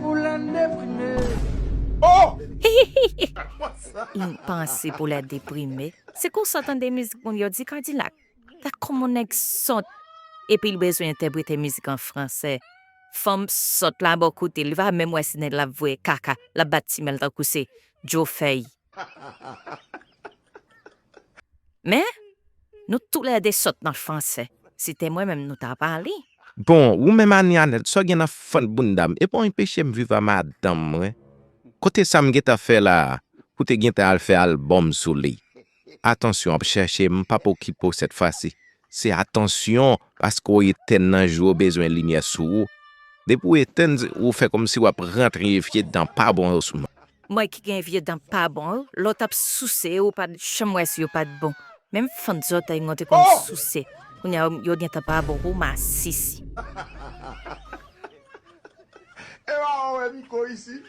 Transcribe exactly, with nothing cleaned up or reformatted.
Pou lè deprime. Une pensée pour les déprimés. Se konsa tande mizik moun yo di Kadilak. Gad kòman nèg sòt. Epi l bezwen entèprete mizik an fransè. Fanm sòt la bò kote, li pa menm wè si nèg la ap voye kaka, l ap bat ti men l tankou se Joe Fèy. Men, nou toulède sòt nan fransè. Si te mwen menm nou ta pale. Bon, ou menm Anianèt, sa w gen nan fant bounda m? E pa yon peche m viv a madanm mwen? Kote sa m gentan fè la a? Ou te gentan al fè albòm sou li. Atansyon, ap chèche m, m p ap okipe w sèt fwa si. Se atansyon, paske w etèn nan jou yo bezwen limyè sou ou. Depi w etèn, ou fè kòmsi w ap rantre vye dan pa bon yo sou mwen. Mwen ki gen vye dan pa bon yo, lè w t ap souse yo, ou pa t janm wè si yo pa t bon. Menm fant zòtèy mwen te konn souse. Kounye a yo gentan pa bon pou masisi. E pa wè Miko isi.